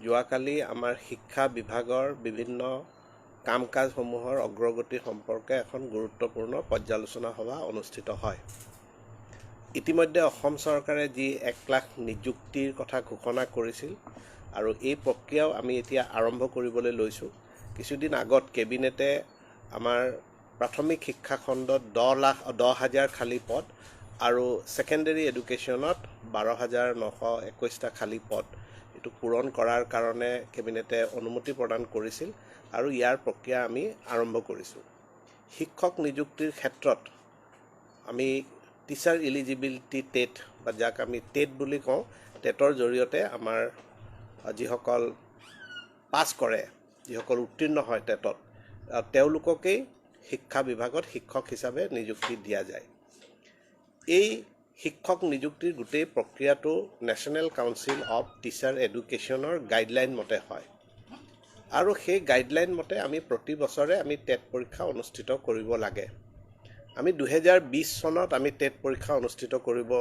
যোৱাকালি আমাৰ শিক্ষা বিভাগৰ বিভিন্ন কাম কাজসমূহৰ অগ্ৰগতি সম্পৰ্কে এখন গুৰুত্বপূৰ্ণ পৰ্যালোচনা সভা অনুষ্ঠিত হয়। ইতিমধ্যে অসম চৰকাৰে যি 1 লাখ নিযুক্তিৰ কথা ঘোষণা কৰিছিল আৰু এই প্ৰক্ৰিয়াও আমি এতিয়া আৰম্ভ কৰিবলৈ লৈছোঁ। কিছুদিন আগত কেবিনেটে আমাৰ প্ৰাথমিক শিক্ষা খণ্ডত 10 লাখ 10 হাজাৰ খালী পদ আৰু ছেকেণ্ডেৰী এডুকেশ্যনত 12,921টা খালী পদ, এইটো পূৰণ কৰাৰ কাৰণে কেবিনেটে অনুমতি প্ৰদান কৰিছিল আৰু ইয়াৰ প্ৰক্ৰিয়া আমি আৰম্ভ কৰিছোঁ। শিক্ষক নিযুক্তিৰ ক্ষেত্ৰত আমি টিচাৰ ইলিজিবিলিটি টেট বা যাক আমি টেট বুলি কওঁ, টেটৰ জৰিয়তে আমাৰ যিসকল পাছ কৰে, যিসকল উত্তীৰ্ণ হয় টেটত, তেওঁলোককেই শিক্ষা বিভাগত শিক্ষক হিচাপে নিযুক্তি দিয়া যায়। এই শিক্ষক নিযুক্তিৰ গোটেই প্ৰক্ৰিয়াটো নেশ্যনেল কাউন্সিল অফ টিচাৰ এডুকেশ্যনৰ গাইডলাইন মতে হয় আৰু সেই গাইডলাইন মতে আমি প্ৰতি বছৰে আমি টেট পৰীক্ষা অনুষ্ঠিত কৰিব লাগে। আমি 2020 চনত আমি টেট পৰীক্ষা অনুষ্ঠিত কৰিব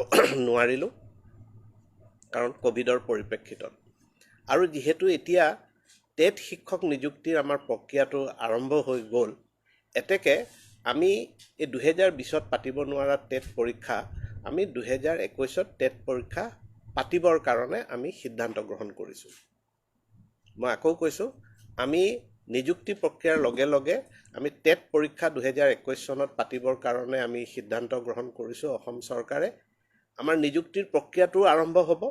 নোৱাৰিলোঁ, কাৰণ ক'ভিডৰ পৰিপ্ৰেক্ষিতত। আৰু যিহেতু এতিয়া টেট শিক্ষক নিযুক্তিৰ আমাৰ প্ৰক্ৰিয়াটো আৰম্ভ হৈ গ'ল, এতেকে আমি এই 2020ত পাতিব নোৱাৰা টেট পৰীক্ষা আমি 2021ত টেট পৰীক্ষা পাতিবৰ কাৰণে আমি সিদ্ধান্ত গ্ৰহণ কৰিছোঁ। মই আকৌ কৈছোঁ, আমি নিযুক্তি প্ৰক্ৰিয়াৰ লগে লগে আমি টেট পৰীক্ষা 2021 চনত পাতিবৰ কাৰণে আমি সিদ্ধান্ত গ্ৰহণ কৰিছোঁ। অসম চৰকাৰে আমাৰ নিযুক্তিৰ প্ৰক্ৰিয়াটোও আৰম্ভ হ'ব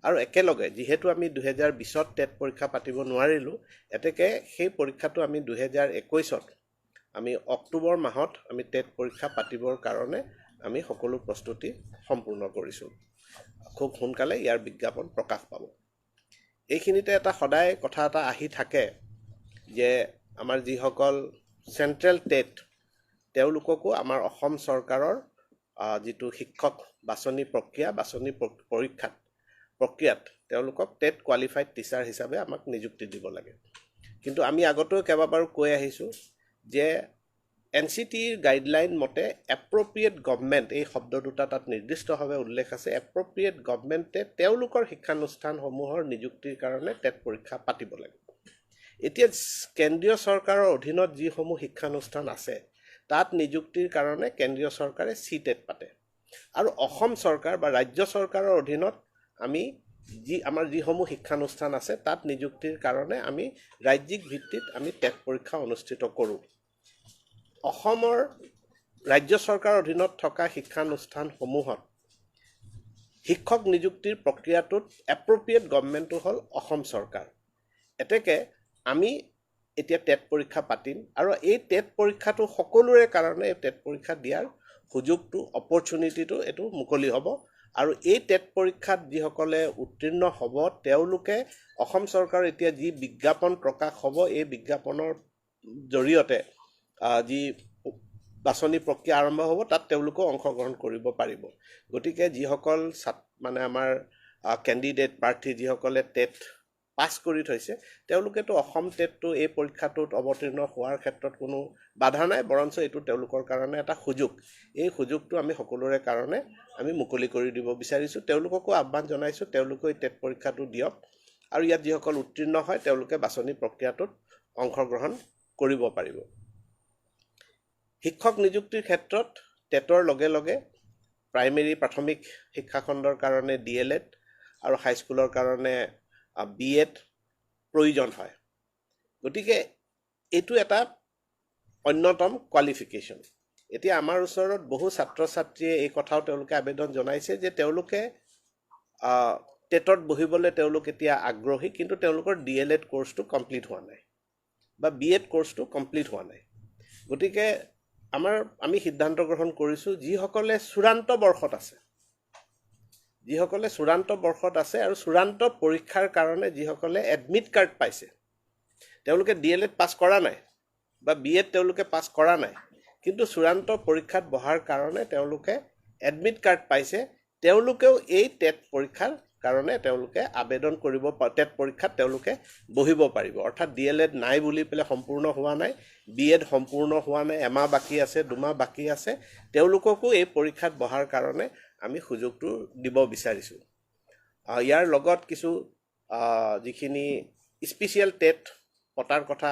আৰু একেলগে যিহেতু আমি 2020ত টেট পৰীক্ষা পাতিব নোৱাৰিলোঁ, এতেকে সেই পৰীক্ষাটো আমি 2021ত আমি অক্টোবৰ মাহত আমি টেট পৰীক্ষা পাতিবৰ কাৰণে আমি সকলো প্ৰস্তুতি সম্পূৰ্ণ কৰিছোঁ। খুব সোনকালে ইয়াৰ বিজ্ঞাপন প্ৰকাশ পাব। এইখিনিতে এটা সদায় কথা এটা আহি থাকে যে আমাৰ যিসকল চেণ্ট্ৰেল টেট, তেওঁলোককো আমাৰ অসম চৰকাৰৰ যিটো শিক্ষক বাছনি প্ৰক্ৰিয়া, বাছনি প্ৰক্ৰিয়াত তেওঁলোকক টেট কোৱালিফাইড টিচাৰ হিচাপে আমাক নিযুক্তি দিব লাগে। কিন্তু আমি আগতেও কেইবাবাৰো কৈ আহিছোঁ যে এনচিটিইৰ গাইডলাইন মতে এপ্ৰপ্ৰিয়েট গভমেণ্ট, এই শব্দ দুটা তাত নিৰ্দিষ্টভাৱে উল্লেখ আছে, এপ্ৰপ্ৰিয়েট গভমেণ্টে তেওঁলোকৰ শিক্ষানুষ্ঠানসমূহৰ নিযুক্তিৰ কাৰণে টেট পৰীক্ষা পাতিব লাগে। এতিয়া কেন্দ্ৰীয় চৰকাৰৰ অধীনত যিসমূহ শিক্ষানুষ্ঠান আছে, তাত নিযুক্তিৰ কাৰণে কেন্দ্ৰীয় চৰকাৰে চি টেট পাতে আৰু অসম চৰকাৰ বা ৰাজ্য চৰকাৰৰ অধীনত আমি যি আমাৰ যিসমূহ শিক্ষানুষ্ঠান আছে, তাত নিযুক্তিৰ কাৰণে আমি ৰাজ্যিক ভিত্তিত আমি টেট পৰীক্ষা অনুষ্ঠিত কৰোঁ। অসমৰ ৰাজ্য চৰকাৰৰ অধীনত থকা শিক্ষানুষ্ঠানসমূহত শিক্ষক নিযুক্তিৰ প্ৰক্ৰিয়াটোত এপ্ৰপ্ৰিয়েট গভমেণ্টটো হ'ল অসম চৰকাৰ। এতেকে আমি এতিয়া টেট পৰীক্ষা পাতিম আৰু এই টেট পৰীক্ষাটো সকলোৰে কাৰণে, এই টেট পৰীক্ষা দিয়াৰ সুযোগটো, অপৰচুনিটিটো এইটো মুকলি হ'ব আৰু এই টেট পৰীক্ষাত যিসকলে উত্তীৰ্ণ হ'ব, তেওঁলোকে অসম চৰকাৰৰ এতিয়া যি বিজ্ঞাপন প্ৰকাশ হ'ব, এই বিজ্ঞাপনৰ জৰিয়তে যি বাছনি প্ৰক্ৰিয়া আৰম্ভ হ'ব, তাত তেওঁলোকেও অংশগ্ৰহণ কৰিব পাৰিব। গতিকে যিসকল মানে আমাৰ কেণ্ডিডেট, প্ৰাৰ্থী, যিসকলে টেট পাছ কৰি থৈছে, তেওঁলোকেতো অসম টেটটো এই পৰীক্ষাটোত অৱতীৰ্ণ হোৱাৰ ক্ষেত্ৰত কোনো বাধা নাই, বৰঞ্চ এইটো তেওঁলোকৰ কাৰণে এটা সুযোগ। এই সুযোগটো আমি সকলোৰে কাৰণে আমি মুকলি কৰি দিব বিচাৰিছোঁ। তেওঁলোককো আহ্বান জনাইছোঁ, তেওঁলোকেও এই টেট পৰীক্ষাটো দিয়ক আৰু ইয়াত যিসকল উত্তীৰ্ণ হয়, তেওঁলোকে বাছনি প্ৰক্ৰিয়াটোত অংশগ্ৰহণ কৰিব পাৰিব। শিক্ষক নিযুক্তিৰ ক্ষেত্ৰত টেটৰ লগে লগে প্ৰাইমেৰী, প্ৰাথমিক শিক্ষাখণ্ডৰ কাৰণে ডি.এল.এড আৰু হাইস্কুলৰ কাৰণে বি.এড প্ৰয়োজন হয়। গতিকে এইটো এটা অন্যতম কোৱালিফিকেশ্যন। এতিয়া আমাৰ ওচৰত বহু ছাত্ৰ ছাত্ৰীয়ে এই কথাও তেওঁলোকে আবেদন জনাইছে যে তেওঁলোকে টেটত বহিবলৈ তেওঁলোক এতিয়া আগ্ৰহী, কিন্তু তেওঁলোকৰ ডি.এল.এড কৰ্চটো কমপ্লিট হোৱা নাই বা বি.এড কৰ্চটো কমপ্লিট হোৱা নাই। গতিকে আমি সিদ্ধান্ত গ্ৰহণ কৰিছোঁ, যিসকলে চূড়ান্ত বৰ্ষত আছে আৰু চূড়ান্ত পৰীক্ষাৰ কাৰণে যিসকলে এডমিট কাৰ্ড পাইছে, তেওঁলোকে ডি.এল.এড পাছ কৰা নাই বা বি.এড তেওঁলোকে পাছ কৰা নাই, কিন্তু চূড়ান্ত পৰীক্ষাত বহাৰ কাৰণে তেওঁলোকে এডমিট কাৰ্ড পাইছে, তেওঁলোকেও এই টেট পৰীক্ষাৰ কাৰণে তেওঁলোকে আবেদন কৰিব, টেট পৰীক্ষাত তেওঁলোকে বহিব পাৰিব। অৰ্থাৎ ডি.এল.এড নাই বুলি পেলাই সম্পূৰ্ণ হোৱা নাই, বি.এড সম্পূৰ্ণ হোৱা নাই, এমাহ বাকী আছে, 2 মাহ বাকী আছে, তেওঁলোককো এই পৰীক্ষাত বহাৰ কাৰণে আমি সুযোগটো দিব বিচাৰিছোঁ। ইয়াৰ লগত কিছু যিখিনি স্পেচিয়েল টেট পতাৰ কথা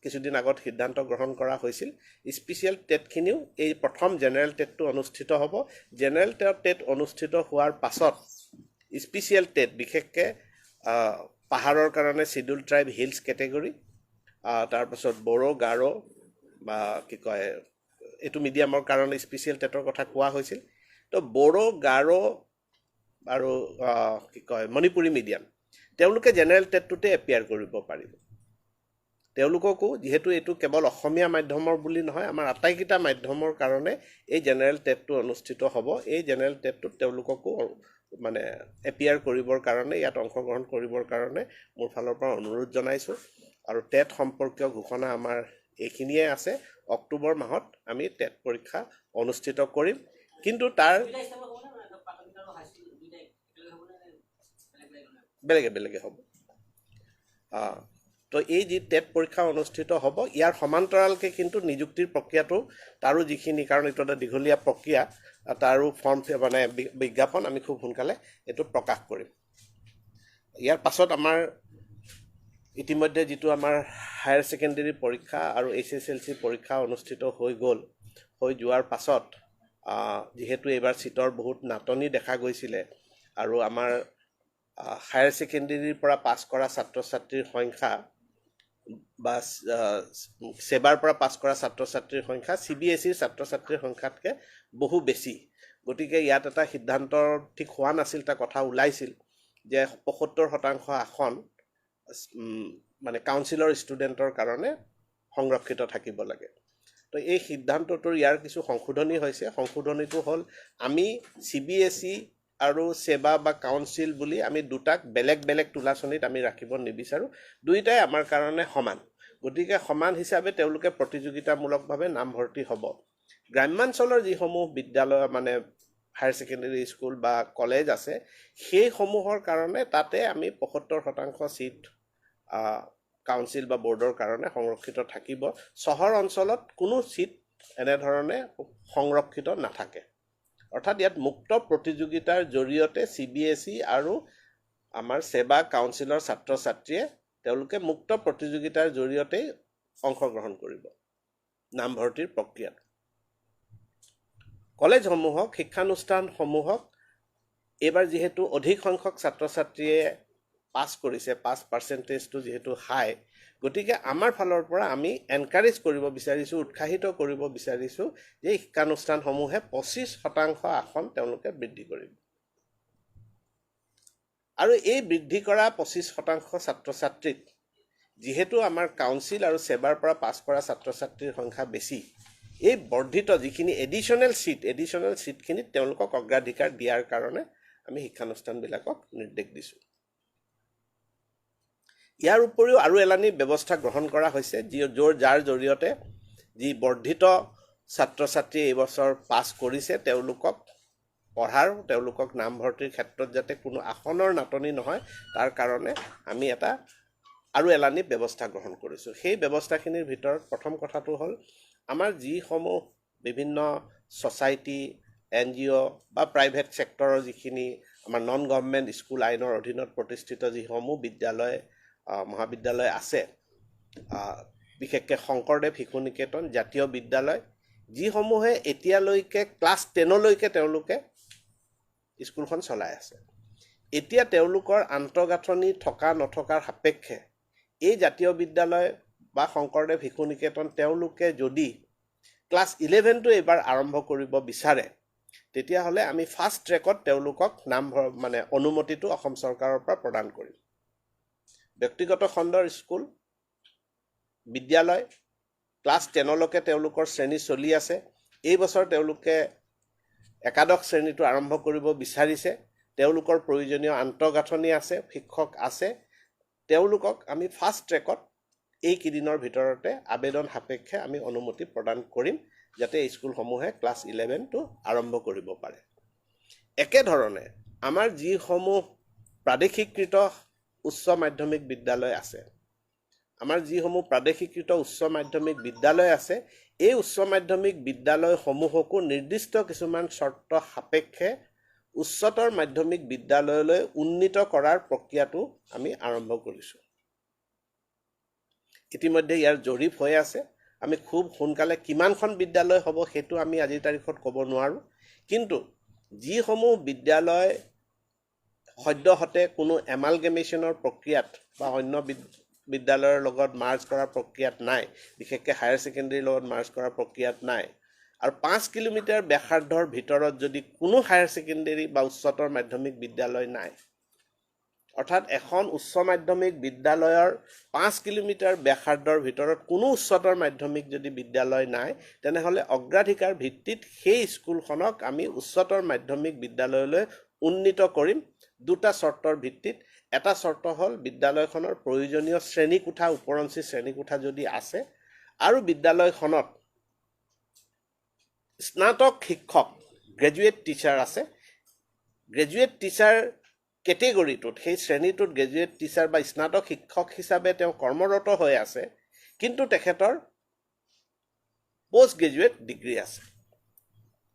কিছুদিন আগত সিদ্ধান্ত গ্ৰহণ কৰা হৈছিল, স্পেচিয়েল টেটখিনিও এই প্ৰথম জেনেৰেল টেটটো অনুষ্ঠিত হ'ব। জেনেৰেল টেট অনুষ্ঠিত হোৱাৰ পাছত স্পেচিয়েল টেট, বিশেষকৈ পাহাৰৰ কাৰণে চিডিউল ট্ৰাইব হিলছ কেটেগৰী, তাৰপাছত বড়ো, গাৰো বা কি কয় এইটো মিডিয়ামৰ কাৰণে স্পেচিয়েল টেটৰ কথা কোৱা হৈছিল। তো বড়ো, গাৰো আৰু কি কয় মণিপুৰী মিডিয়াম, তেওঁলোকে জেনেৰেল টেটটোতে এপিয়াৰ কৰিব পাৰিব। তেওঁলোককো যিহেতু এইটো কেৱল অসমীয়া মাধ্যমৰ বুলি নহয়, আমাৰ আটাইকেইটা মাধ্যমৰ কাৰণে এই জেনেৰেল টেটটো অনুষ্ঠিত হ'ব। এই জেনেৰেল টেটটোত তেওঁলোককো মানে এপিয়াৰ কৰিবৰ কাৰণে, ইয়াত অংশগ্ৰহণ কৰিবৰ কাৰণে মোৰ ফালৰ পৰা অনুৰোধ জনাইছোঁ। আৰু টেট সম্পৰ্কীয় ঘোষণা আমাৰ এইখিনিয়ে আছে। অক্টোবৰ মাহত আমি টেট পৰীক্ষা অনুষ্ঠিত কৰিম। কিন্তু তাৰ বেলেগে বেলেগে হ'ব। তো এই যি টেট পৰীক্ষা অনুষ্ঠিত হ'ব, ইয়াৰ সমান্তৰালকৈ কিন্তু নিযুক্তিৰ প্ৰক্ৰিয়াটো তাৰো যিখিনি, কাৰণ এইটো এটা দীঘলীয়া প্ৰক্ৰিয়া, তাৰো ফৰ্ম মানে বিজ্ঞাপন আমি খুব সোনকালে এইটো প্ৰকাশ কৰিম। ইয়াৰ পাছত আমাৰ ইতিমধ্যে যিটো আমাৰ হায়াৰ ছেকেণ্ডেৰী পৰীক্ষা আৰু HSLC পৰীক্ষা অনুষ্ঠিত হৈ গ'ল, হৈ যোৱাৰ পাছত যিহেতু এইবাৰ ছিটৰ বহুত নাটনি দেখা গৈছিলে আৰু আমাৰ হায়াৰ ছেকেণ্ডেৰীৰ পৰা পাছ কৰা ছাত্ৰ ছাত্ৰীৰ সংখ্যা বা ছেবাৰ পৰা পাছ কৰা ছাত্ৰ ছাত্ৰীৰ সংখ্যা CBSE ছাত্ৰ ছাত্ৰীৰ সংখ্যাতকৈ বহু বেছি। গতিকে ইয়াত এটা সিদ্ধান্ত ঠিক হোৱা নাছিল, এটা কথা ওলাইছিল যে 75% আসন মানে কাউন্সিলৰ ষ্টুডেণ্টৰ কাৰণে সংৰক্ষিত থাকিব লাগে। তো এই সিদ্ধান্তটোৰ ইয়াৰ কিছু সংশোধনী হৈছে। সংশোধনীটো হ'ল আমি CBSE আৰু ছেবা বা কাউন্সিল বুলি আমি দুটাক বেলেগ বেলেগ তুলাচনীত আমি ৰাখিব নিবিচাৰোঁ, দুয়োটাই আমাৰ কাৰণে সমান। গতিকে সমান হিচাপে তেওঁলোকে প্ৰতিযোগিতামূলকভাৱে নামভৰ্তি হ'ব। গ্ৰাম্যাঞ্চলৰ যিসমূহ বিদ্যালয় মানে হায়াৰ ছেকেণ্ডেৰী স্কুল বা কলেজ আছে, সেইসমূহৰ কাৰণে তাতে আমি 75% ছিট কাউন্সিল বা বৰ্ডৰ কাৰণে সংৰক্ষিত থাকিব। চহৰ অঞ্চলত কোনো ছিট এনেধৰণে সংৰক্ষিত নাথাকে। অৰ্থাৎ ইয়াত মুক্ত প্ৰতিযোগিতাৰ জৰিয়তে CBSE আৰু আমাৰ ছেবা কাউন্সিলৰ ছাত্ৰ ছাত্ৰীয়ে তেওঁলোকে মুক্ত প্ৰতিযোগিতাৰ জৰিয়তেই অংশগ্ৰহণ কৰিব নামভৰ্তিৰ প্ৰক্ৰিয়াত। কলেজসমূহক, শিক্ষানুষ্ঠানসমূহক এইবাৰ যিহেতু অধিক সংখ্যক ছাত্ৰ ছাত্ৰীয়ে পাছ কৰিছে, পাছ পাৰ্চেণ্টেজটো যিহেতু হাই, গতিকে আমাৰ ফালৰ পৰা আমি এনকাৰেজ কৰিব বিচাৰিছোঁ, উৎসাহিত কৰিব বিচাৰিছোঁ যে শিক্ষানুষ্ঠানসমূহে 25% আসন তেওঁলোকে বৃদ্ধি কৰিব। আৰু এই বৃদ্ধি কৰা 25% ছাত্ৰ ছাত্ৰীক যিহেতু আমাৰ কাউন্সিল আৰু ছেবাৰ পৰা পাছ কৰা ছাত্ৰ ছাত্ৰীৰ সংখ্যা বেছি, এই বৰ্ধিত যিখিনি এডিশ্যনেল ছিট, এডিশ্যনেল ছিটখিনিত তেওঁলোকক অগ্ৰাধিকাৰ দিয়াৰ কাৰণে আমি শিক্ষানুষ্ঠানবিলাকক নিৰ্দেশ দিছোঁ। ইয়াৰ উপৰিও আৰু এলানি ব্যৱস্থা গ্ৰহণ কৰা হৈছে, যাৰ জৰিয়তে যি বৰ্ধিত ছাত্ৰ ছাত্ৰীয়ে এইবছৰ পাছ কৰিছে তেওঁলোকক পঢ়াৰ, তেওঁলোকক নামভৰ্তিৰ ক্ষেত্ৰত যাতে কোনো আসনৰ নাটনি নহয় তাৰ কাৰণে আমি এটা আৰু এলানি ব্যৱস্থা গ্ৰহণ কৰিছোঁ। সেই ব্যৱস্থাখিনিৰ ভিতৰত প্ৰথম কথাটো হ'ল আমাৰ যিসমূহ বিভিন্ন ছ'চাইটি, NGO বা প্ৰাইভেট ছেক্টৰৰ যিখিনি আমাৰ নন গভৰ্ণমেণ্ট স্কুল আইনৰ অধীনত প্ৰতিষ্ঠিত যিসমূহ বিদ্যালয়, মহাবিদ্যালয় আছে, বিশেষকৈ শংকৰদেৱ শিশু নিকেতন, জাতীয় বিদ্যালয়, যিসমূহে এতিয়ালৈকে ক্লাছ 10লৈকে তেওঁলোকে স্কুলখন চলাই আছে, এতিয়া তেওঁলোকৰ আন্তঃগাঁথনি থকা নথকাৰ সাপেক্ষে এই জাতীয় বিদ্যালয় বা শংকৰদেৱ শিশু নিকেতন তেওঁলোকে যদি ক্লাছ 11টো এইবাৰ আৰম্ভ কৰিব বিচাৰে, তেতিয়াহ'লে আমি ফাষ্ট ট্ৰেকত তেওঁলোকক নাম মানে অনুমতিটো অসম চৰকাৰৰ পৰা প্ৰদান কৰিম। ব্যক্তিগত খণ্ডৰ স্কুল, বিদ্যালয় ক্লাছ 10লৈকে তেওঁলোকৰ শ্ৰেণী চলি আছে, এই বছৰ তেওঁলোকে একাদশ শ্ৰেণীটো আৰম্ভ কৰিব বিচাৰিছে, তেওঁলোকৰ প্ৰয়োজনীয় আন্তঃগাঁথনি আছে, শিক্ষক আছে, তেওঁলোকক আমি ফাষ্ট ট্ৰেকত এইকেইদিনৰ ভিতৰতে আবেদন সাপেক্ষে আমি অনুমতি প্ৰদান কৰিম, যাতে স্কুলসমূহে ক্লাছ 11টো আৰম্ভ কৰিব পাৰে। একেধৰণে আমাৰ যিসমূহ প্ৰাদেশিকৃত উচ্চ মাধ্যমিক বিদ্যালয় আছে, আমাৰ যিসমূহ প্ৰাদেশিকৃত উচ্চ মাধ্যমিক বিদ্যালয় আছে, এই উচ্চ মাধ্যমিক বিদ্যালয়সমূহকো নিৰ্দিষ্ট কিছুমান চৰ্ত সাপেক্ষে উচ্চতৰ মাধ্যমিক বিদ্যালয়লৈ উন্নীত কৰাৰ প্ৰক্ৰিয়াটো আমি আৰম্ভ কৰিছোঁ। ইতিমধ্যে ইয়াৰ জৰীপ হৈ আছে। আমি খুব সোনকালে কিমানখন বিদ্যালয় হ'ব সেইটো আমি আজিৰ তাৰিখত ক'ব নোৱাৰোঁ, কিন্তু যিসমূহ বিদ্যালয় সদ্যহতে কোনো এমালগেমেশ্যনৰ প্ৰক্ৰিয়াত বা অন্য বিদ্যালয়ৰ লগত মাৰ্জ কৰাৰ প্ৰক্ৰিয়াত নাই, বিশেষকৈ হায়াৰ ছেকেণ্ডেৰীৰ লগত মাৰ্জ কৰাৰ প্ৰক্ৰিয়াত নাই, আৰু 5 কিলোমিটাৰ ব্যাসাৰ্ধৰ ভিতৰত যদি কোনো হায়াৰ ছেকেণ্ডেৰী বা উচ্চতৰ মাধ্যমিক বিদ্যালয় নাই, অৰ্থাৎ এখন উচ্চ মাধ্যমিক বিদ্যালয়ৰ 5 কিলোমিটাৰ ব্যাসাৰ্ধৰ ভিতৰত কোনো উচ্চতৰ মাধ্যমিক যদি বিদ্যালয় নাই, তেনেহ'লে অগ্ৰাধিকাৰ ভিত্তিত সেই স্কুলখনক আমি উচ্চতৰ মাধ্যমিক বিদ্যালয়লৈ উন্নীত কৰিম দুটা চৰ্তৰ ভিত্তিত। এটা চৰ্ত হ'ল বিদ্যালয়খনৰ প্ৰয়োজনীয় শ্ৰেণীকোঠা, ওপৰঞ্চি শ্ৰেণীকোঠা যদি আছে, আৰু বিদ্যালয়খনত স্নাতক শিক্ষক, গ্ৰেজুৱেট টিচাৰ আছে, গ্ৰেজুৱেট টিচাৰ কেটেগৰীটোত, সেই শ্ৰেণীটোত গ্ৰেজুৱেট টিচাৰ বা স্নাতক শিক্ষক হিচাপে তেওঁ কৰ্মৰত হৈ আছে, কিন্তু তেখেতৰ পষ্ট গ্ৰেজুৱেট ডিগ্ৰী আছে।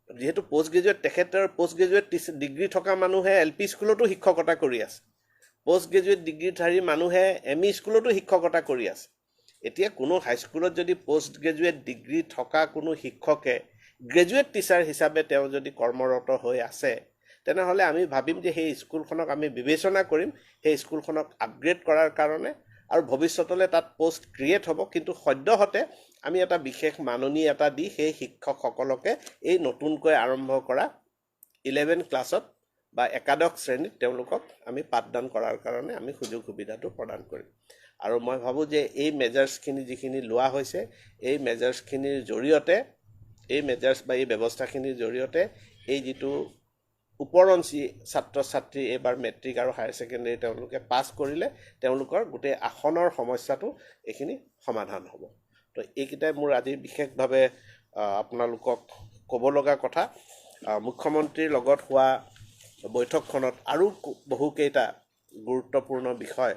যিহেতু পষ্ট গ্ৰেজুৱেট, তেখেতৰ পষ্ট গ্ৰেজুৱেট ডিগ্ৰী থকা মানুহে এল পি স্কুলতো শিক্ষকতা কৰি আছে, পষ্ট গ্ৰেজুৱেট ডিগ্ৰীধাৰী মানুহে এম ই স্কুলতো শিক্ষকতা কৰি আছে। এতিয়া কোনো হাইস্কুলত যদি পষ্ট গ্ৰেজুৱেট ডিগ্ৰী থকা কোনো শিক্ষকে গ্ৰেজুৱেট টিচাৰ হিচাপে তেওঁ যদি কৰ্মৰত হৈ আছে, তেনেহ'লে আমি ভাবিম যে সেই স্কুলখনক আমি বিবেচনা কৰিম, সেই স্কুলখনক আপগ্ৰেড কৰাৰ কাৰণে, আৰু ভৱিষ্যতলৈ তাত পষ্ট ক্ৰিয়েট হ'ব। কিন্তু সদ্যহতে আমি এটা বিশেষ মাননি এটা দি সেই শিক্ষকসকলকে এই নতুনকৈ আৰম্ভ কৰা 11 ক্লাছত বা একাদশ শ্ৰেণীত তেওঁলোকক আমি পাঠদান কৰাৰ কাৰণে আমি সুযোগ সুবিধাটো প্ৰদান কৰিম। আৰু মই ভাবোঁ যে এই মেজাৰ্ছখিনি যিখিনি লোৱা হৈছে, এই মেজাৰ্ছখিনিৰ জৰিয়তে, এই মেজাৰ্ছ বা এই ব্যৱস্থাখিনিৰ জৰিয়তে এই যিটো ওপৰঞ্চি ছাত্ৰ ছাত্ৰী এইবাৰ মেট্ৰিক আৰু হায়াৰ ছেকেণ্ডেৰী তেওঁলোকে পাছ কৰিলে, তেওঁলোকৰ গোটেই আসনৰ সমস্যাটো এইখিনি সমাধান হ'ব। তো এইকেইটাই মোৰ আজি বিশেষভাৱে আপোনালোকক ক'ব লগা কথা। মুখ্যমন্ত্ৰীৰ লগত হোৱা বৈঠকখনত আৰু বহুকেইটা গুৰুত্বপূৰ্ণ বিষয়ৰ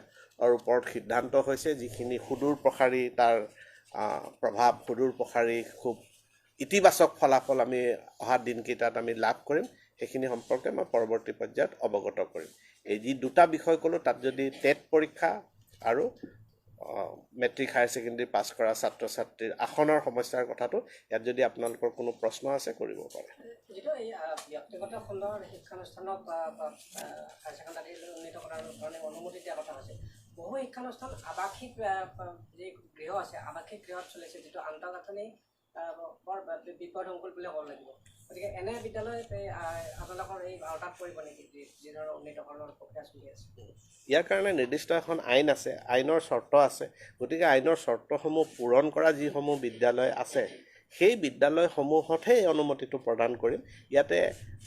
ওপৰত সিদ্ধান্ত হৈছে, যিখিনি সুদূৰ প্ৰসাৰী তাৰ প্ৰভাৱ, সুদূৰ প্ৰসাৰী খুব ইতিবাচক ফলাফল আমি অহা দিনকেইটাত আমি লাভ কৰিম। সেইখিনি সম্পৰ্কে মই পৰৱৰ্তী পৰ্যায়ত অৱগত কৰিম। এই যি দুটা বিষয় ক'লোঁ, তাত যদি টেট পৰীক্ষা আৰু মেট্ৰিক হায়াৰ ছেকেণ্ডেৰী পাছ কৰা ছাত্ৰ ছাত্ৰীৰ আসনৰ সমস্যাৰ কথাটো, ইয়াত যদি আপোনালোকৰ কোনো প্ৰশ্ন আছে কৰিব পাৰে। যিটো এই ব্যক্তিগত খণ্ডৰ শিক্ষানুষ্ঠানক হায়াৰ ছেকেণ্ডাৰীলৈ উন্নীত কৰাৰ কাৰণে অনুমতি দিয়া কথা হৈছে, বহু শিক্ষানুষ্ঠান আৱাসিক যি গৃহ আছে, আৱাসিক গৃহত চলিছে, যিটো আন্তঃগাঁথনি বৰ বিপদসংকুল বুলি ক'ব লাগিব। গতিকে এনে বিদ্যালয় আপোনালোকৰ এই আওতাত পৰিব নেকি, যি ধৰণৰ উন্নীতকৰণৰ প্ৰক্ৰিয়া চলি আছে? ইয়াৰ কাৰণে নিৰ্দিষ্ট এখন আইন আছে, আইনৰ চৰ্ত আছে। গতিকে আইনৰ চৰ্তসমূহ পূৰণ কৰা যিসমূহ বিদ্যালয় আছে, সেই বিদ্যালয়সমূহতহে এই অনুমতিটো প্ৰদান কৰিম। ইয়াতে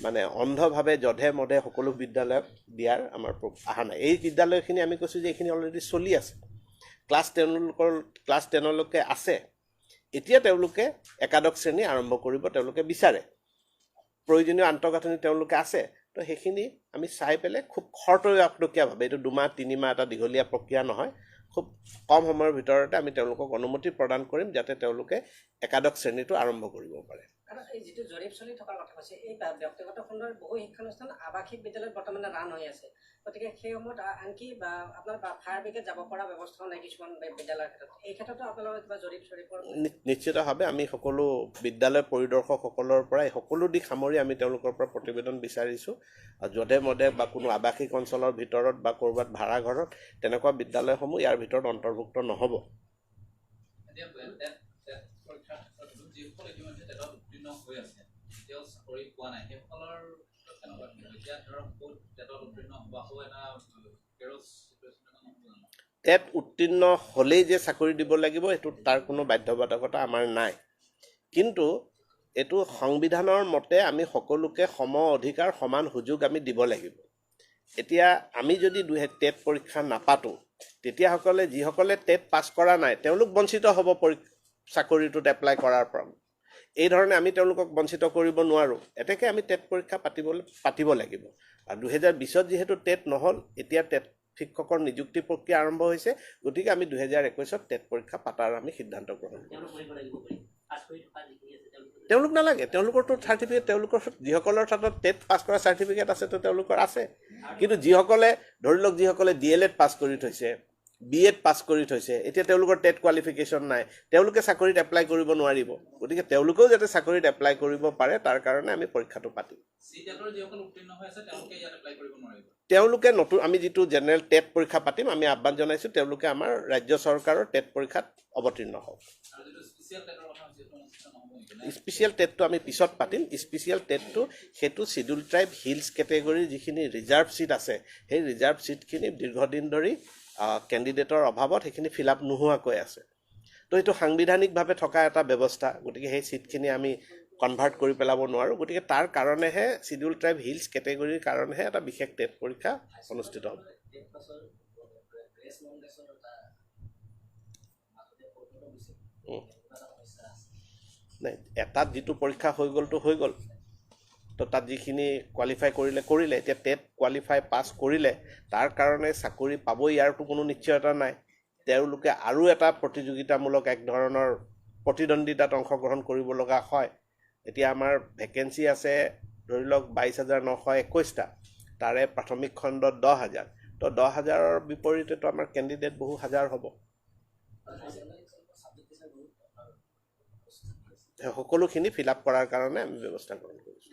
মানে অন্ধভাৱে যধে মধে সকলো বিদ্যালয়ক দিয়াৰ আমাৰ অহা নাই। এই বিদ্যালয়খিনি আমি কৈছোঁ যে এইখিনি অলৰেডি চলি আছে, ক্লাছ তেওঁলোকৰ ক্লাছ 10লৈকে আছে। এতিয়া তেওঁলোকে একাদশ শ্ৰেণী আৰম্ভ কৰিব তেওঁলোকে বিচাৰে, প্ৰয়োজনীয় আন্তঃগাঁথনি তেওঁলোকে আছে। তো সেইখিনি আমি চাই পেলাই খুব খৰতকীয়াভাৱে, এইটো 2 মাহ 3 মাহ এটা দীঘলীয়া প্ৰক্ৰিয়া নহয়, খুব কম সময়ৰ ভিতৰতে আমি তেওঁলোকক অনুমতি প্ৰদান কৰিম যাতে তেওঁলোকে একাদশ শ্ৰেণীটো আৰম্ভ কৰিব পাৰে। আৰু এই যিটো জৰীপ চলি থকাৰ কথা কৈছে, এই ব্যক্তিগত খণ্ডৰ বহু শিক্ষানুষ্ঠান আৱাসিক বিদ্যালয়ত বৰ্তমানে ৰান হৈ আছে, গতিকে সেই সময়ত আনকি আপোনাৰ ফায়াৰ ব্ৰিগেড যাব পৰা ব্যৱস্থাও নাই কিছুমান বিদ্যালয়ৰ ক্ষেত্ৰত। এই ক্ষেত্ৰতো আপোনালোকৰ কিবা জৰীপ চৰীপৰ? নিশ্চিতভাৱে আমি সকলো বিদ্যালয় পৰিদৰ্শকসকলৰ পৰা এই সকলো দিশ সামৰি আমি তেওঁলোকৰ পৰা প্ৰতিবেদন বিচাৰিছোঁ। যধে মধে বা কোনো আৱাসিক অঞ্চলৰ ভিতৰত বা ক'ৰবাত ভাড়াঘৰত তেনেকুৱা বিদ্যালয়সমূহ ইয়াৰ ভিতৰত অন্তৰ্ভুক্ত নহ'ব। টেট উত্তীৰ্ণ হ'লেই যে চাকৰি দিব লাগিব, সেইটো তাৰ কোনো বাধ্যবাধকতা আমাৰ নাই। কিন্তু এইটো সংবিধানৰ মতে আমি সকলোকে সম অধিকাৰ, সমান সুযোগ আমি দিব লাগিব। এতিয়া আমি যদি টেট পৰীক্ষা নাপাতোঁ, তেতিয়াসকলে যিসকলে টেট পাছ কৰা নাই তেওঁলোক বঞ্চিত হ'ব চাকৰিটোত এপ্লাই কৰাৰ পৰা। এই ধৰণে আমি তেওঁলোকক বঞ্চিত কৰিব নোৱাৰোঁ। এতেকে আমি টেট পৰীক্ষা পাতিব লাগিব। আৰু 2020ত যিহেতু টেট নহ'ল, এতিয়া টেট শিক্ষকৰ নিযুক্তি প্ৰক্ৰিয়া আৰম্ভ হৈছে, গতিকে আমি 2021ত টেট পৰীক্ষা পাতাৰ আমি সিদ্ধান্ত গ্ৰহণ কৰিছোঁ। তেওঁলোক নালাগে, তেওঁলোকৰতো চাৰ্টিফিকেট, তেওঁলোকৰ যিসকলৰ হাতত টেট পাছ কৰা চাৰ্টিফিকেট আছে তো তেওঁলোকৰ আছে। কিন্তু যিসকলে ধৰি লওক যিসকলে ডি.এল.এড পাছ কৰি থৈছে, বি.এড পাছ কৰি থৈছে, এতিয়া তেওঁলোকৰ টেট কোৱালিফিকেশ্যন নাই, তেওঁলোকে চাকৰিত এপ্লাই কৰিব নোৱাৰিব। গতিকে তেওঁলোকেও যাতে চাকৰিত এপ্লাই কৰিব পাৰে তাৰ কাৰণে আমি পৰীক্ষাটো পাতিম। তেওঁলোকে নতুন আমি যিটো জেনেৰেল টেট পৰীক্ষা পাতিম, আমি আহ্বান জনাইছোঁ তেওঁলোকে আমাৰ ৰাজ্য চৰকাৰৰ টেট পৰীক্ষাত অৱতীৰ্ণ হওক। স্পেচিয়েল টেটটো আমি পিছত পাতিম। স্পেচিয়েল টেটটো সেইটো চিডিউল ট্ৰাইব হিলছ কেটেগৰীৰ যিখিনি ৰিজাৰ্ভ ছিট আছে, সেই ৰিজাৰ্ভ ছিটখিনি দীৰ্ঘদিন ধৰি কেণ্ডিডেটৰ অভাৱত সেইখিনি ফিল আপ নোহোৱাকৈ আছে। তো সেইটো সাংবিধানিকভাৱে থকা এটা ব্যৱস্থা, গতিকে সেই ছিটখিনি আমি কনভাৰ্ট কৰি পেলাব নোৱাৰোঁ। গতিকে তাৰ কাৰণেহে চিডিউল ট্ৰাইব হিলছ কেটেগৰীৰ কাৰণেহে এটা বিশেষ টেট পৰীক্ষা অনুষ্ঠিত হ'ব। নাই, এটাত যিটো পৰীক্ষা হৈ গ'লতো হৈ গ'ল, তো তাত যিখিনি কোৱালিফাই কৰিলে কৰিলে, এতিয়া টেট কোৱালিফাই পাছ কৰিলে তাৰ কাৰণে চাকৰি পাব ইয়াৰতো কোনো নিশ্চয়তা নাই। তেওঁলোকে আৰু এটা প্ৰতিযোগিতামূলক এক ধৰণৰ প্ৰতিদ্বন্দ্বিতাত অংশগ্ৰহণ কৰিব লগা হয়। এতিয়া আমাৰ ভেকেঞ্চি আছে ধৰি লওক 22,921টা, তাৰে প্ৰাথমিক খণ্ডত 10,000, তো 10,000ৰ বিপৰীতেতো আমাৰ কেণ্ডিডেট বহু হাজাৰ হ'ব। সকলোখিনি ফিল আপ কৰাৰ কাৰণে আমি ব্যৱস্থা গ্ৰহণ কৰিছোঁ।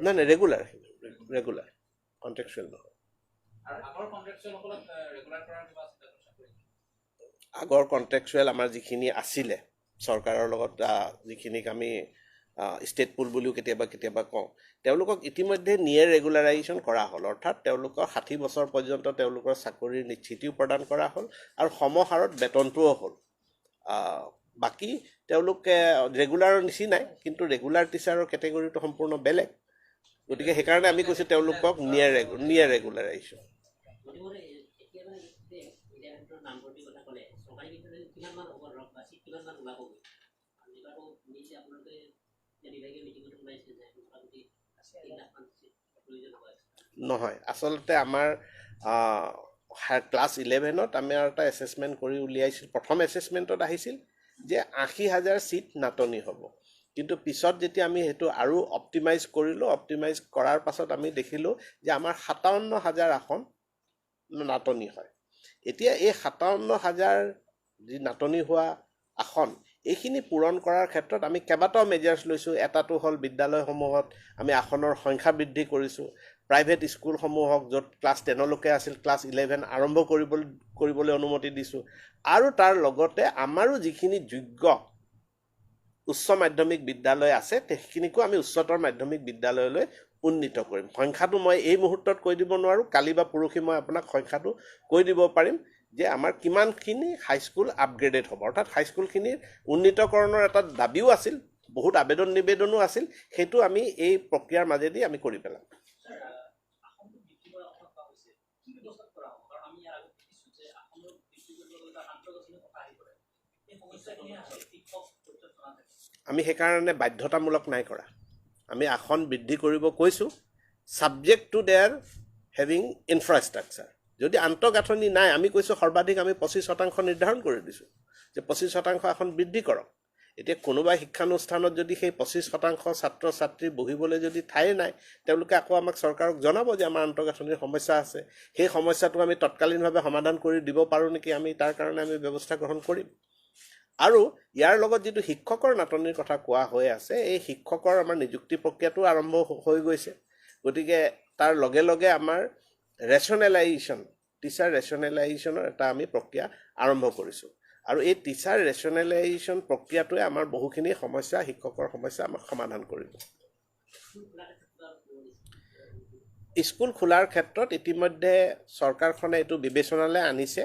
নাই নাই, ৰেগুলাৰ, ৰেগুলাৰ, কণ্ট্ৰেকচুৱেল নহয়। আগৰ কণ্ট্ৰেকচুৱেল আমাৰ যিখিনি আছিলে চৰকাৰৰ লগত, যিখিনিক আমি ষ্টেট পুল বুলিও কেতিয়াবা কেতিয়াবা কওঁ, তেওঁলোকক ইতিমধ্যে নিয়েৰ ৰেগুলাৰাইজেশ্যন কৰা হ'ল। অৰ্থাৎ তেওঁলোকৰ 60 বছৰ পৰ্যন্ত তেওঁলোকৰ চাকৰিৰ নিশ্চিতিও প্ৰদান কৰা হ'ল আৰু সমহাৰত বেতনটোও হ'ল। বাকী তেওঁলোকে ৰেগুলাৰৰ নিচিনাই, কিন্তু ৰেগুলাৰ টিচাৰৰ কেটেগৰীটো সম্পূৰ্ণ বেলেগ। গতিকে সেইকাৰণে আমি কৈছোঁ তেওঁলোকক নিয়েৰ ৰেগুলাৰাইজেশ্যন। নহয়, আচলতে আমাৰ ক্লাছ 11ত আমি আৰু এটা এছেচমেণ্ট কৰি উলিয়াইছিল। প্ৰথম এছেচমেণ্টত আহিছিল যে 80,000 ছিট নাটনি হ'ব, কিন্তু পিছত যেতিয়া আমি সেইটো আৰু অপ্টিমাইজ কৰিলোঁ, অপ্টিমাইজ কৰাৰ পাছত আমি দেখিলোঁ যে আমাৰ 57,000 আসন নাটনি হয়। এতিয়া এই 57,000 যি নাটনি হোৱা আসন, এইখিনি পূৰণ কৰাৰ ক্ষেত্ৰত আমি কেইবাটাও মেজাৰ্ছ লৈছোঁ। এটাটো হ'ল বিদ্যালয়সমূহত আমি আসনৰ সংখ্যা বৃদ্ধি কৰিছোঁ। প্ৰাইভেট স্কুলসমূহক য'ত ক্লাছ 10লৈকে আছিল ক্লাছ 11 আৰম্ভ কৰিবলৈ অনুমতি দিছোঁ। আৰু তাৰ লগতে আমাৰো যিখিনি যোগ্য উচ্চ মাধ্যমিক বিদ্যালয় আছে সেইখিনিকো আমি উচ্চতৰ মাধ্যমিক বিদ্যালয়লৈ উন্নীত কৰিম। সংখ্যাটো মই এই মুহূৰ্তত কৈ দিব নোৱাৰোঁ, কালি বা পৰহি মই আপোনাক সংখ্যাটো কৈ দিব পাৰিম যে আমাৰ কিমানখিনি হাইস্কুল আপগ্ৰেডেড হ'ব। অৰ্থাৎ হাইস্কুলখিনিৰ উন্নীতকৰণৰ এটা দাবীও আছিল, বহুত আবেদন নিবেদনো আছিল, সেইটো আমি এই প্ৰক্ৰিয়াৰ মাজেদি আমি কৰি পেলাম। আমি সেইকাৰণে বাধ্যতামূলক নাই কৰা, আমি আসন বৃদ্ধি কৰিব কৈছোঁ subject to their having infrastructure. যদি আন্তঃগাঁথনি নাই, আমি কৈছোঁ সৰ্বাধিক আমি 25% নিৰ্ধাৰণ কৰি দিছোঁ যে 25% আসন বৃদ্ধি কৰক। এতিয়া কোনোবা শিক্ষানুষ্ঠানত যদি সেই 25% ছাত্ৰ ছাত্ৰী বহিবলৈ যদি ঠাই নাই, তেওঁলোকে আকৌ আমাক চৰকাৰক জনাব যে আমাৰ আন্তঃগাঁথনিৰ সমস্যা আছে, সেই সমস্যাটো আমি তৎকালীনভাৱে সমাধান কৰি দিব পাৰোঁ নেকি, আমি তাৰ কাৰণে আমি ব্যৱস্থা গ্ৰহণ কৰিম। আৰু ইয়াৰ লগত যিটো শিক্ষকৰ নাটনিৰ কথা কোৱা হৈ আছে, এই শিক্ষকৰ আমাৰ নিযুক্তি প্ৰক্ৰিয়াটো আৰম্ভ হৈ গৈছে। গতিকে তাৰ লগে লগে আমাৰ ৰেচনেলাইজেশ্যন, টিচাৰ ৰেচনেলাইজেশ্যনৰ এটা আমি প্ৰক্ৰিয়া আৰম্ভ কৰিছোঁ। আৰু এই টিচাৰ ৰেচনেলাইজেশ্যন প্ৰক্ৰিয়াটোৱে আমাৰ বহুখিনি সমস্যা, শিক্ষকৰ সমস্যা আমাক সমাধান কৰিব। স্কুল খোলাৰ ক্ষেত্ৰত ইতিমধ্যে চৰকাৰখনে এইটো বিবেচনালৈ আনিছে।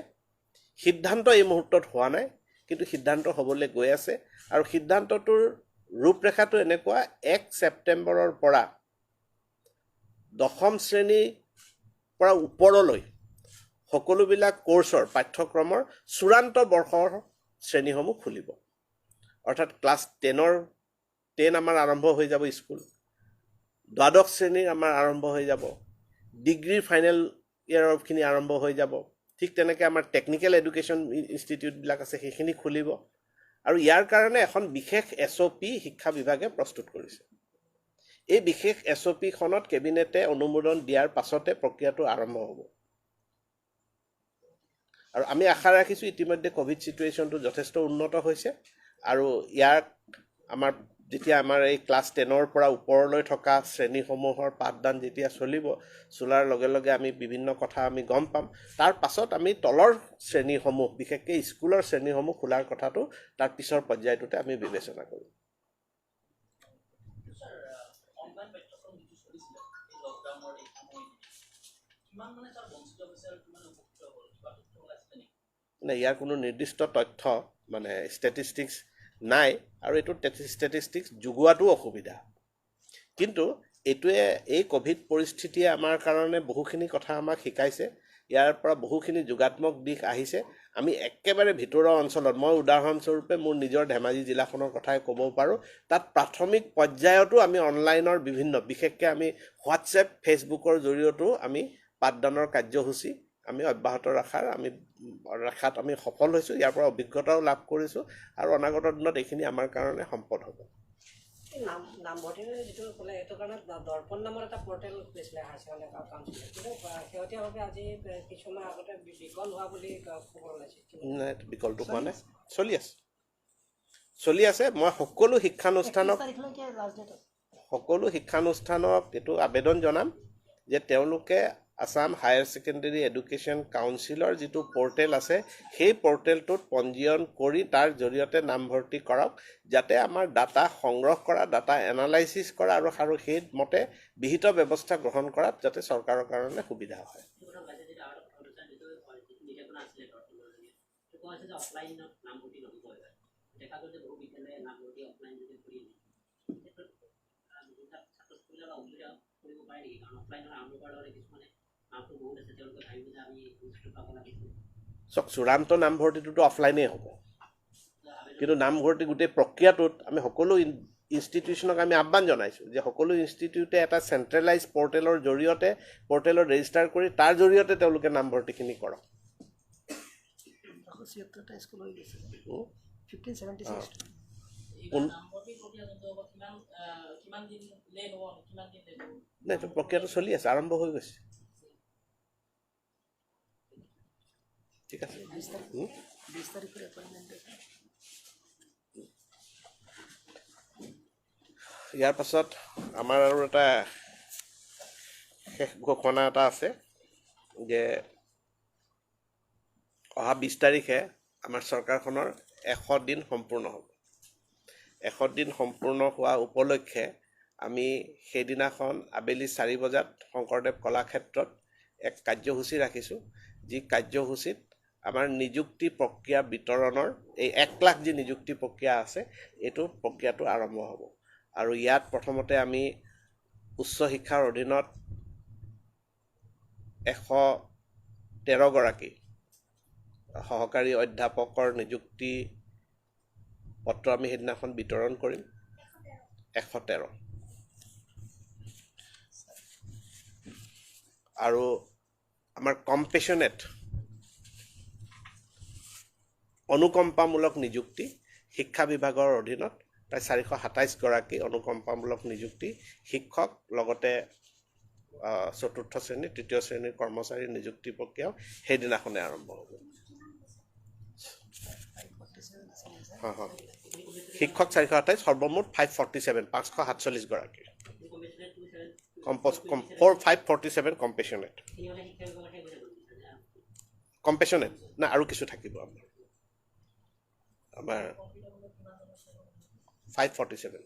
সিদ্ধান্ত এই মুহূৰ্তত হোৱা নাই, কিন্তু সিদ্ধান্ত হ'বলৈ গৈ আছে। আৰু সিদ্ধান্তটোৰ ৰূপৰেখাটো এনেকুৱা, 1 ছেপ্টেম্বৰৰ পৰা দশম শ্ৰেণীৰ পৰা ওপৰলৈ সকলোবিলাক কোৰ্চৰ পাঠ্যক্ৰমৰ চূড়ান্ত বৰ্ষৰ শ্ৰেণীসমূহ খুলিব। অৰ্থাৎ ক্লাছ 10 আমাৰ আৰম্ভ হৈ যাব স্কুল, দ্বাদশ শ্ৰেণীৰ আমাৰ আৰম্ভ হৈ যাব, ডিগ্ৰীৰ ফাইনেল ইয়েৰৰখিনি আৰম্ভ হৈ যাব, ঠিক তেনেকৈ আমাৰ টেকনিকেল এডুকেশ্যন ইনষ্টিটিউটবিলাক আছে, সেইখিনি খুলিব। আৰু ইয়াৰ কাৰণে এখন বিশেষ SOP শিক্ষা বিভাগে প্ৰস্তুত কৰিছে। এই বিশেষ SOPখনত কেবিনেটে অনুমোদন দিয়াৰ পাছতে প্ৰক্ৰিয়াটো আৰম্ভ হ'ব। আৰু আমি আশা ৰাখিছোঁ ইতিমধ্যে ক'ভিড চিটুৱেশ্যনটো যথেষ্ট উন্নত হৈছে আৰু ইয়াক আমাৰ যেতিয়া আমাৰ এই ক্লাছ 10ৰ পৰা ওপৰলৈ থকা শ্ৰেণীসমূহৰ পাঠদান যেতিয়া চলিব, চলাৰ লগে লগে আমি বিভিন্ন কথা আমি গম পাম। তাৰ পাছত আমি তলৰ শ্ৰেণীসমূহ, বিশেষকৈ স্কুলৰ শ্ৰেণীসমূহ খোলাৰ কথাটো তাৰ পিছৰ পৰ্যায়টোতে আমি বিবেচনা কৰিম। মানে ইয়াৰ কোনো নিৰ্দিষ্ট তথ্য মানে ষ্টেটিষ্টিক্স নাই আৰু এইটো ষ্টেটিষ্টিক্স যোগোৱাটোও অসুবিধা। কিন্তু এইটোৱে এই ক'ভিড পৰিস্থিতিয়ে আমাৰ কাৰণে বহুখিনি কথা আমাক শিকাইছে। ইয়াৰ পৰা বহুখিনি যোগাত্মক দিশ আহিছে। আমি একেবাৰে ভিতৰুৱা অঞ্চলত, মই উদাহৰণস্বৰূপে মোৰ নিজৰ ধেমাজি জিলাখনৰ কথাই ক'ব পাৰোঁ, তাত প্ৰাথমিক পৰ্যায়তো আমি অনলাইনৰ বিভিন্ন, বিশেষকৈ আমি হোৱাটছএপ, ফেচবুকৰ জৰিয়তেও আমি পাঠদানৰ কাৰ্যসূচী আমি অব্যাহত ৰখাত আমি সফল হৈছোঁ। ইয়াৰ পৰা অভিজ্ঞতাও লাভ কৰিছোঁ আৰু অনাগত দিনত এইখিনি আমাৰ কাৰণে সম্পদ হ'ব। নামভৰ্তিৰ যিটো ক'লে, সেইটো কাৰণে দৰ্পণ নামৰ এটা পৰ্টেল খুলিছিলে হায়াৰ ছেকেণ্ডেৰী কাউন্সিলে, কিন্তু শেহতীয়াভাৱে আজি কিছুমান আগতে বিকল হোৱা বুলি খবৰ ওলাইছে। নাই, বিকলটো হোৱা নাই, চলি আছে, চলি আছে। মই সকলো শিক্ষানুষ্ঠানক এইটো আবেদন জনাম যে তেওঁলোকে আছাম হায়াৰ ছেকেণ্ডেৰী এডুকেশ্যন কাউন্সিলৰ যিটো পৰ্টেল আছে, সেই পৰ্টেলটোত পঞ্জীয়ন কৰি তাৰ জৰিয়তে নামভৰ্তি কৰক, যাতে আমাৰ ডাটা সংগ্ৰহ কৰা, ডাটা এনালাইচিছ কৰা আৰু সেইমতে বিহিত ব্যৱস্থা গ্ৰহণ কৰাত যাতে চৰকাৰৰ কাৰণে সুবিধা হয়। চাওক, চূড়ান্ত নামভৰ্তিটোতো অফলাইনেই হ'ব, কিন্তু নামভৰ্তি গোটেই প্ৰক্ৰিয়াটোত আমি সকলো ইনষ্টিটিউশ্যনক আমি আহ্বান জনাইছোঁ যে সকলো ইনষ্টিটিউটে এটা চেণ্ট্ৰেলাইজ পৰ্টেলৰ জৰিয়তে, পৰ্টেলত ৰেজিষ্টাৰ কৰি তাৰ জৰিয়তে তেওঁলোকে নামভৰ্তিখিনি কৰক। নাই, প্ৰক্ৰিয়াটো চলি আছে, আৰম্ভ হৈ গৈছে। ঠিক আছে। ইয়াৰ পাছত আমাৰ আৰু এটা শেষ ঘোষণা এটা আছে যে অহা 20 তাৰিখে আমাৰ চৰকাৰখনৰ 100 দিন সম্পূৰ্ণ হ'ব। 100 দিন সম্পূৰ্ণ হোৱা উপলক্ষে আমি সেইদিনাখন আবেলি 4 বজাত শংকৰদেৱ কলাক্ষেত্ৰত এক কাৰ্যসূচী ৰাখিছোঁ, যি কাৰ্যসূচীত আমাৰ নিযুক্তি প্ৰক্ৰিয়া বিতৰণৰ এই 1 লাখ যি নিযুক্তি প্ৰক্ৰিয়া আছে, এইটো প্ৰক্ৰিয়াটো আৰম্ভ হ'ব। আৰু ইয়াত প্ৰথমতে আমি উচ্চ শিক্ষাৰ অধীনত 113 গৰাকী সহকাৰী অধ্যাপকৰ নিযুক্তি পত্ৰ আমি সেইদিনাখন বিতৰণ কৰিম, 113। আৰু আমাৰ কম্পেশ্যনেট অনুকম্পামূলক নিযুক্তি শিক্ষা বিভাগৰ অধীনত প্ৰায় 427 গৰাকী অনুকম্পামূলক নিযুক্তি শিক্ষক, লগতে চতুৰ্থ শ্ৰেণী, তৃতীয় শ্ৰেণীৰ কৰ্মচাৰীৰ নিযুক্তি প্ৰক্ৰিয়াও সেইদিনাখনে আৰম্ভ হ'ব। শিক্ষক 428, সৰ্বমুঠ 547, 547 গৰাকী। 547 কম্পেশ্যনেট, কম্পেশ্যনেট না আৰু কিছু থাকিব আমাৰ, আমাৰ 547।